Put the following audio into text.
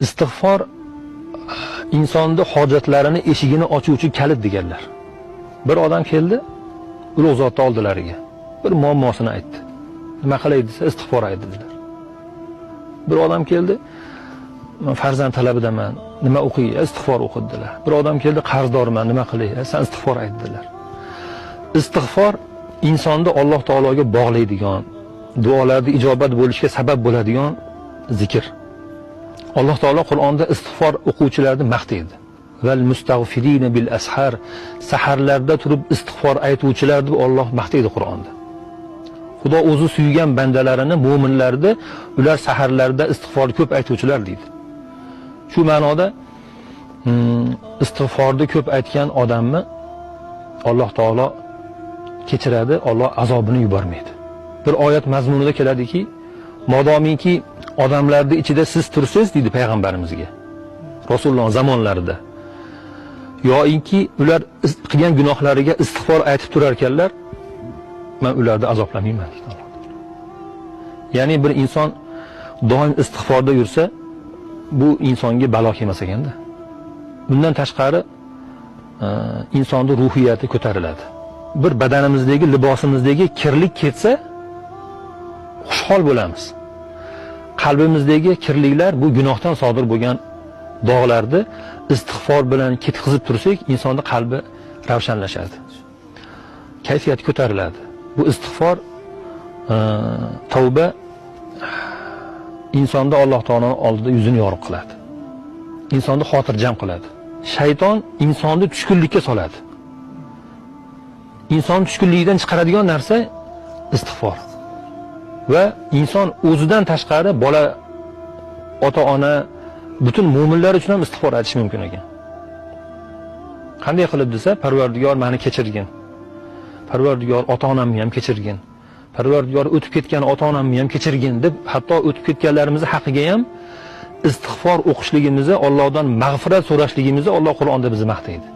Istig'for insonni hojatlarini eshigini ochuvchi kalit deganlar. Bir odam keldi ulug' zotni oldilariga. Bir muammosini aytdi. Nima qilay desa, istig'for ayt dedilar. Bir odam keldi, men farzand talabidaman, nima o'qiy? Istig'for o'qi dedilar. Bir odam keldi, qarzdorman, nima qilay? Sen istig'for ayt dedilar. Istig'for insonni Alloh taologa bog'laydigan, duolarda ijobat bo'lishiga sabab bo'ladigan zikr. Alloh taolo Qur'onda istig'for o'quvchilarni maqtaydi. Val mustag'firina bil ashar, saharlarda turib istig'for aytuvchilar deb Alloh maqtaydi Qur'onda. Xudo o'zi suygan bandalarini, mo'minlarni ular saharlarda istig'for ko'p aytuvchilar deydi. Shu ma'noda istig'forni ko'p aytgan odamni Alloh taolo kechiradi, Alloh azobini yubormaydi. Bir oyat mazmunida keladiki, modomiki odamlarning ichida siz tursiz deydi payg'ambarimizga. Rasululloh zamonlarida. Yoinki ular qilgan gunohlariga istig'for aytib turar ekanlar, men ularni azoblamayman deydi Alloh. Ya'ni bir inson doim istig'forda yursa, bu insonga balo kelmas ekanda. Bundan tashqari insonning ruhiyati ko'tariladi. Bir badanimizdagi, libosimizdagi kirlik ketsa, xushhol bo'lamiz. Qalbimizdagi kirliklar bu gunohdan sodir bo'lgan dog'larni istig'for bilan ketkizib tursak, insonning qalbi ravshanlashadi. Kayfiyati ko'tariladi. Bu istig'for, tavba insonda Alloh taoloning oldida yuzini yorug' qiladi. Insonni xotirjam qiladi. Shayton insonni tushkunlikka soladi. Inson tushkunligidan chiqaradigan narsa istig'for. Va inson o'zidan tashqari bola, ota-ona, butun mo'minlar uchun ham istig'for aytish mumkin ekan. Qanday qilib desa, Parvardigor meni kechirgin. Parvardigor ota-onamni ham kechirgin. Parvardigor o'tib ketgan ota-onamni ham kechirgin deb hatto o'tib ketganlarimizni haqiga ham istig'for o'qishligimizni, Allohdan mag'firat so'rashligimizni Alloh Qur'onda bizni maqtaydi.